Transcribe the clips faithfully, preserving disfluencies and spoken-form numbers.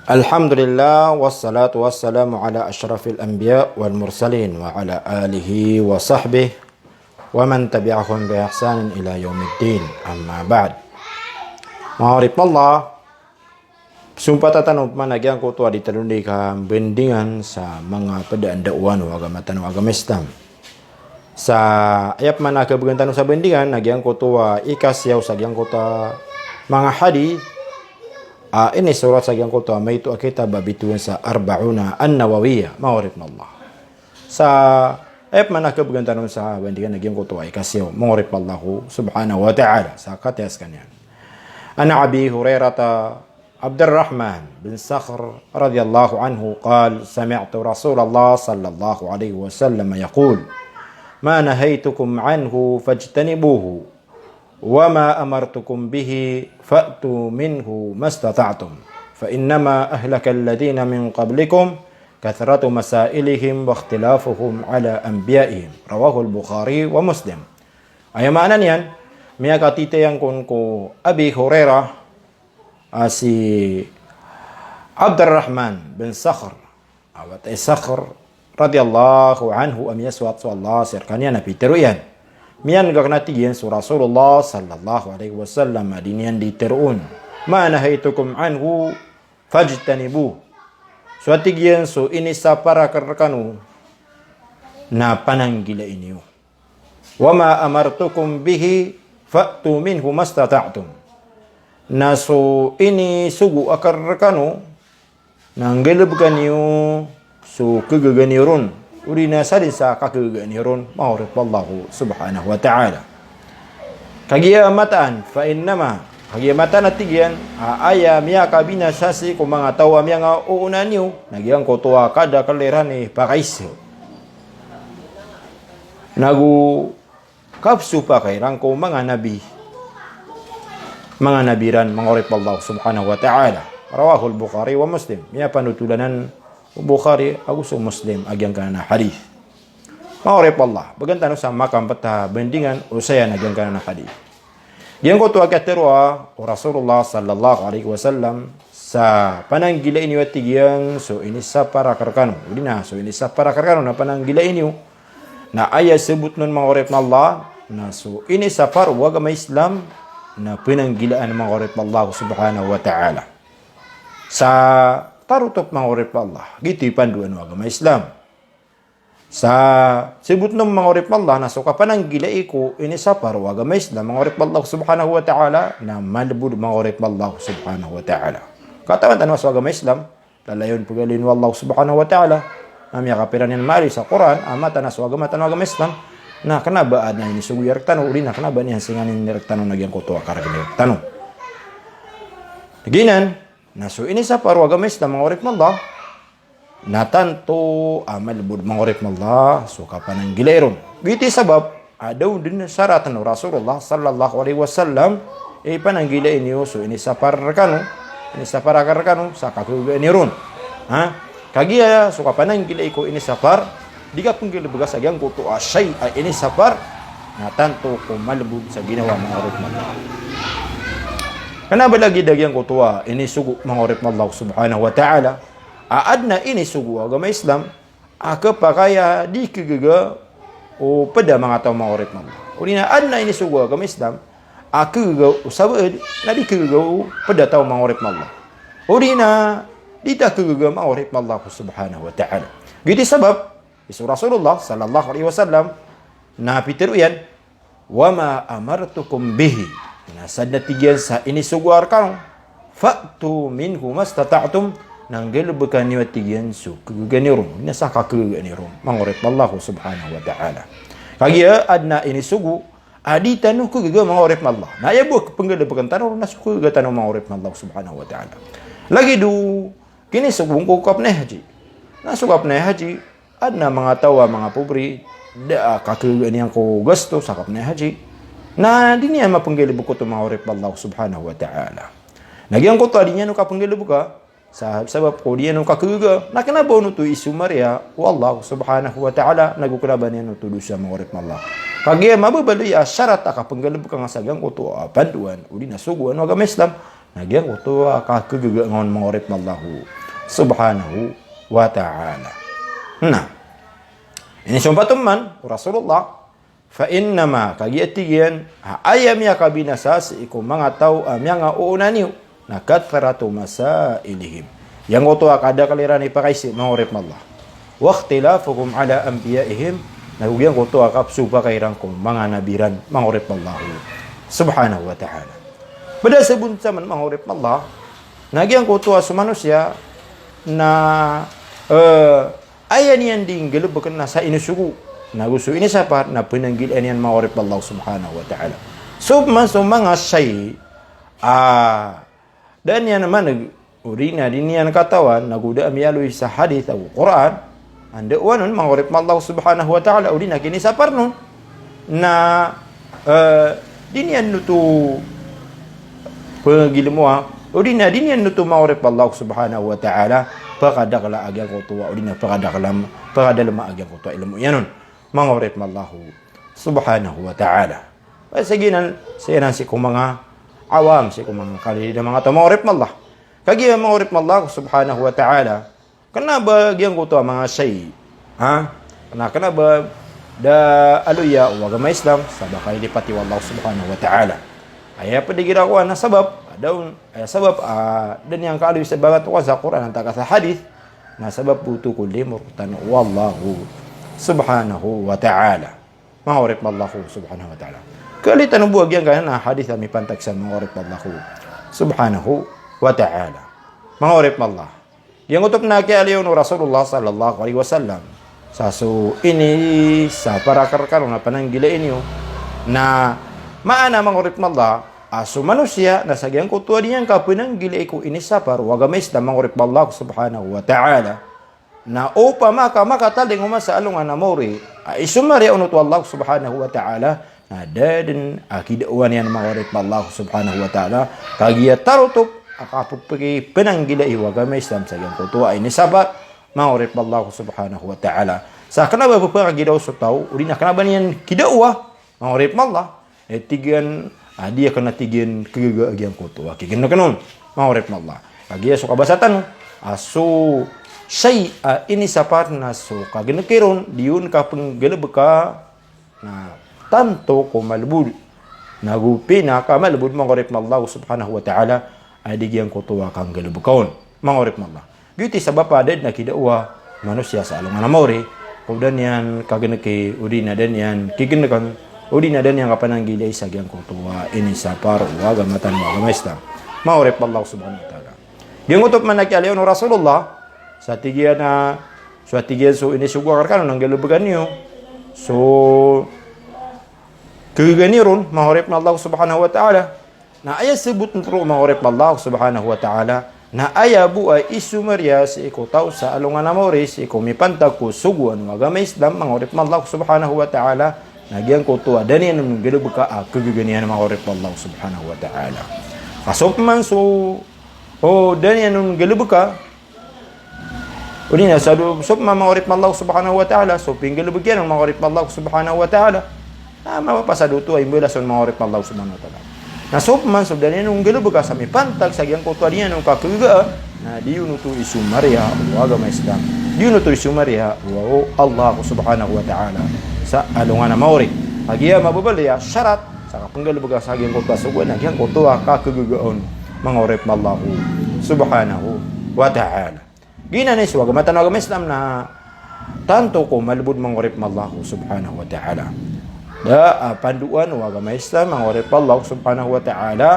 Alhamdulillah, wassalatu wassalamu ala ashrafil anbiya wal mursalin, wa ala alihi wa sahbihi, wa man tabi'ahum bi ihsanin ila yaumiddin. Amma ba'd. Manga oripn o Allah, pzompatan tano pman a giyangkoto a di tano di kabandingan sa manga pd a ndaowan o agama tano a agama Islam. Sa aya pman a kabgan tano sa bandingan a giyangkoto a ikasiyaw sa giyangkoto a manga hadith a inisorat sa giyangkoto a maito a kitab a bitowan sa Arba'una An-Nawawiyah, manga oripn o Allah. Sa aya pman a kabgan tano sa bandingan a giyangkoto a ikasiyaw, manga oripn o Allah subhanahu wa ta'ala, sa kataya skaniyan. An Abi Hurairah Abdurrahman bin Sakhr radhiyallahu anhu qal, sami'tu Rasulullah sallallahu alaihi wasallam yaqul, ma nahaytukum anhu fajtanibuhu, wa ma amartukum bihi fa'tu minhu mastata'tum, fa innama ahlakal ladhina min qablikum kathratu masailihim wa ikhtilafuhum ala anbiya'ihim. Rawahul Bukhari wa Muslim. Aya maana niyan, miyakatitayan kon ko Abi Hurairah, a si Abdurrahman bin Sakhr, a wata i Sakhr radhiyallahu anhu, a miyasoat so Allah sii rkaniyan, a pitharo iyan, miyan'ga kna, tig iyan, so Rasulullah sallallahu alaihi wasallam a di niyan di tharoon, ma nahaytukum anhu fajtanibuh. So, a tig iyan, so inisapar akn rkano na pananggilai niyo. Wa ma amartukum bihi fa'tu minhu mastata'tum. Na so inisogo akn rkano na nggalbka niyo so khagaga niyo ron, odi na sadn sa kakhagaga niyo ron, manga oripn o Allah subhanahu wa ta'ala. Kagiya mataan, fa innama, kagiya mataan a tig iyan, a aya miyakabinasa sii ko manga taw a miyangaoona niyo na giyangkoto a kadakl iran i pakaiza. Nago kapsopakay iran ko manga nabi, manga nabi iran, manga oripn o Allah subhanahu wa ta'ala. Rawahul Bukhari wa Muslim. Miyapanothol anan o Bukhari ago so Muslim a giyangkanan a hadith. Manga oripn o Allah, bgan tano sa makampet a bandingan o saya na giyangkanan a hadith. Giyangkoto a katharo o Rasulullah sallallahu alaihi wasallam sa pananggilai niyo, a tig iyan, so inisapar akn rkano, odi na so inisapar akn rkano na pananggilai niyo. Na aya sabotn on, manga oripn o Allah, na so inisapar o agama Islam na pananggilaan, manga oripn o Allah subhanahu wa ta'ala. Sa tarotop, manga oripn o Allah, giyoto i pandoan o agama Islam. Sa sabotn on, manga oripn o Allah, na so kapananggilai ko inisapar o agama Islam, manga oripn o Allah subhanahu wa ta'ala, na malbod, manga oripn o Allah subhanahu wa ta'ala. Katawan tano a so agama Islam, lalayon pagaloyin o Allah subhanahu wa ta'ala, a miyakapira niyan maaloy sa Qur'an, a mataan a so agama tano a agama Islam na kna ba adn a inisogo iyan rktano, odi na kna ba niyan singanin rktano na giyangkoto a kargn rktano. Giyanan, na so inisapar o agama Islam, manga oripn o Allah, na tanto a malbod, manga oripn o Allah, so kapananggilai ron. Giyoto i sabap a da on dn saratn o Rasulullah sallallahu alaihi wasallam i pananggilai niyo so inisapar rkano, inisapar akn rkano sa kakhagaga niyo ron. Ha? Kagiya so kapananggilai ko inisapar, di kapnggalbka sa giyangkoto a shay a inisapar, na tanto ko malbod sa ginawa, manga oripn o Allah. Kna ba lagid a giyangkoto a inisogo, manga oripn o Allah subhanahu wa ta'ala, a adn a inisogo o agama Islam a khapakay a di khagaga o pd a manga taw, manga oripn o Allah. Odi na adn a inisogo o agama Islam a khagaga o sabaad na di khagaga o pd a taw, manga oripn o Allah. Odi na di ta khagaga, manga oripn o Allah subhanahu wa ta'ala. Giyoto i sabap i so Rasulullah sallallahu alaihi wasallam na pitharo iyan, wa ma amartukum bihi. Na sadn a tig iyan sa inisogo akn rkano, fa'tu minhu mastata'tum, na nggalbka niyo, a tig iyan, so khagaga niyo ron, na sa kakhagaga niyo ron, manga oripn o Allah subhanahu wa ta'ala. Kagiya adn a inisogo a di tano khagaga, manga oripn o Allah. Na aya bo a kapnggalbkn tano ron na so khagaga tano, manga oripn o Allah subhanahu wa ta'ala. Lagid o kinisogo ko kapnay haji. Na so kapnay haji, adn a manga taw a manga pobri, da a kakhagaga niyan ko gasto sa kapnay haji. Na di niyan mapnggalbk oto, manga oripn o Allah subhanahu wa ta'ala. Na giyangkoto a di niyan on kapnggalbka sa sabap ko di niyan on kakhagaga, na kna ba on oto isomariya o Allah subhanahu wa ta'ala, nago kna ba niyan oto dosa, manga oripn o Allah. Kagiya mababaloy a sarat a kapnggalbka nga sa giyangkoto a pandoan odi na sogoan o agama Islam, na giyangkoto a kakagaga ngka on, manga oripn o Allah subhanahu wa ta'ala. Na inisompat oman o Rasulullah, fa innama, kagiya tig iyan, a aya miyakabinasa sii ko manga taw a miyangaoona niyo, na kathratu masailihim. Giyangkoto a kadakl iran i pakaisa, manga oripn o Allah. Wa ikhtilafuhum ala anbiyaihim, na giyangkoto a kapsopaka iran ko manga nabi ran, manga oripn o Allah subhanahu wa ta'ala. Pd a sabot sa man, manga oripn o Allah, na giyangkoto a so manosiya na, eh, aya niyan di nggalbkn na sa inisogo, na go so inisapar na pnanggilaan iyan, manga oripn o Allah subhanahu wa ta'ala. So man so manga shay a da niyan maneg, odi na di niyan katawan, na go da a miyaaloy sa hadith ago Qur'an, anda oanon, manga oripn o Allah subhanahu wa ta'ala, odi na kinisaparn on, na, eh, di niyan oto pngilmoa, odi na di niyan oto, manga oripn o Allah subhanahu wa ta'ala, pkadakla a giyangkoto a, odi na pkadakla, pkadalma a giyangkoto a ilmo iyan on, manga oripn o Allah subhanahu wa ta'ala. Aya sa giyanan, sa iran sii ko manga awam, sii ko manga kalilid a manga taw, manga oripn o Allah. Kagiya, manga oripn o Allah subhanahu wa ta'ala, kna ba giyangkoto a manga shay, ha? Na kna ba da aloya o agama Islam sa ba kalilipati o Allah subhanahu wa ta'ala. Aya pd igira kowan na sabap, da on, aya sabap, ah, da niyan kaaloy sa bangatoka sa Qur'an antaa ka sa hadith, na sabap oto ko limo rktano o Allah subhanahu wa ta'ala, manga oripn o Allah subhanahu wa ta'ala. Kalitano bo a giyangkanan a hadith a mipantag sa, manga oripn o Allah subhanahu wa ta'ala, manga oripn o Allah. Giyangkoto pn a kiyaaloy on o Rasulullah sallallahu alaihi wasallam sa so inisapar akn rkano na pnanggilai niyo, na maana, manga oripn o Allah, a so manosiya na sa giyangkoto a di niyan kapnanggilai ko inisapar o agama Islam, manga oripn o Allah subhanahu wa ta'ala, na opama ka makatalingoma sa alongan a maori a isomariya on oto o Allah subhanahu wa ta'ala, na da dn a kidaowa niyan, manga oripn o Allah subhanahu wa ta'ala, kagiya tarotop a kapphakipnanggilai o agama Islam sa giyangkoto a inisapar, manga oripn o Allah subhanahu wa ta'ala. Sa kna ba pphakagidaowa so taw, odi na kna ba niyan kidaowa, manga oripn o Allah, eh, tig iyan a di akn a tig iyan kagaga a giyangkoto a kignk on, manga oripn o Allah. Kagiya so kabasa tano a so shay a inisapar na so kagnki ron di on kapnggalbka, na tanto ko malbod, na go pinakamalbod, manga oripn o Allah subhanahu wa ta'ala, a di giyangkoto a kanggalbka on, manga oripn o Allah. Giyoto i sabap a da dn a kidaowa o manosiya sa alongan a maori ko da niyan kagnki, odi na da niyan kignkan, odi na da niyan kapnanggilai sa giyangkoto a inisapar o agama tano a agama Islam, manga oripn o Allah subhanahu wa ta'ala. Giyangkoto pman a kiyaaloy on o Rasulullah sa tig iyan a, so a tig iyan so inisogo akn rkano na nggalbka niyo so kagaga niyo ron, manga oripn o Allah subhanahu wa ta'ala. Na aya sabot oto, manga oripn o Allah subhanahu wa ta'ala, na aya bo a isomariya sii ko taw sa alongan a maori sii ko mipantag ko sogoan o agama Islam, manga oripn o Allah subhanahu wa ta'ala, na giyangkoto a da niyan on nggalbka a kagaga niyan, manga oripn o Allah subhanahu wa ta'ala. Ka so pman so, o, da niyan on nggalbka, odi na sa do, so pman, manga oripn o Allah subhanahu wa ta'ala, so pinggalbk iyan on, manga oripn o Allah subhanahu wa ta'ala, na mapapasad oto a imbalas on, manga oripn o Allah subhanahu wa ta'ala. Na so pman so da niyan on nggalbka sa mipantag sa giyangkoto a di niyan on kakagaga, na di on oto isomariya o agama Islam, di on oto isomariya o Allah subhanahu wa ta'ala sa alongan a maori. Kagiya mababaloy a sharat sa kapnggalbka sa giyangkoto a sogoan na giyangkoto a kakagaga on, manga oripn o Allah subhanahu wa ta'ala. Giyanan i so agama tano a agama Islam na tanto ko malbod, manga oripn o Allah subhanahu wa ta'ala. Da a pandoan o agama Islam, manga oripn o Allah subhanahu wa ta'ala,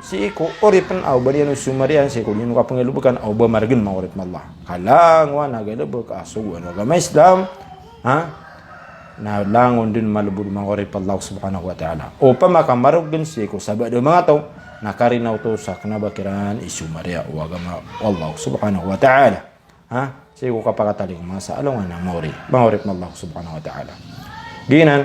sii ko oripn a o ba niyan on somariyan, sii ko di niyan on kapnggalbkan a o ba margn, manga oripn o Allah. Ka langowan a galbk a sogoan o agama Islam, ha? Na langon dn malbod, manga oripn o Allah subhanahu wa ta'ala. Opama ka margn sii ko sabaad o manga taw, na karina oto sa kna ba kiran isomariya o agama o Allah subhanahu wa ta'ala, ha? Sii ko kapakatalingoma sa alongan a maori, manga oripn o Allah subhanahu wa ta'ala. Giyanan,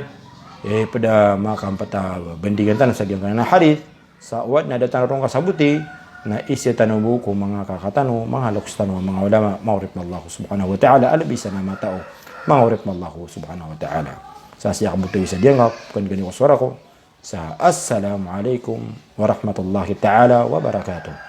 eh, pd a makaampata bandingan tano sa giyangkanan a hadith, sa o adn a da tano ron kasaboti, na isa tano bo ko manga kaka tano, manga loks tano a manga ulama, manga oripn o Allah subhanahu wa ta'ala, a lbi sa na matao, manga oripn o Allah subhanahu wa ta'ala. Sa sii ko kabotay sa diyangka, pkn gani ko sowara ko, sa assalamu alaikum warahmatullahi ta'ala wabarakatuh.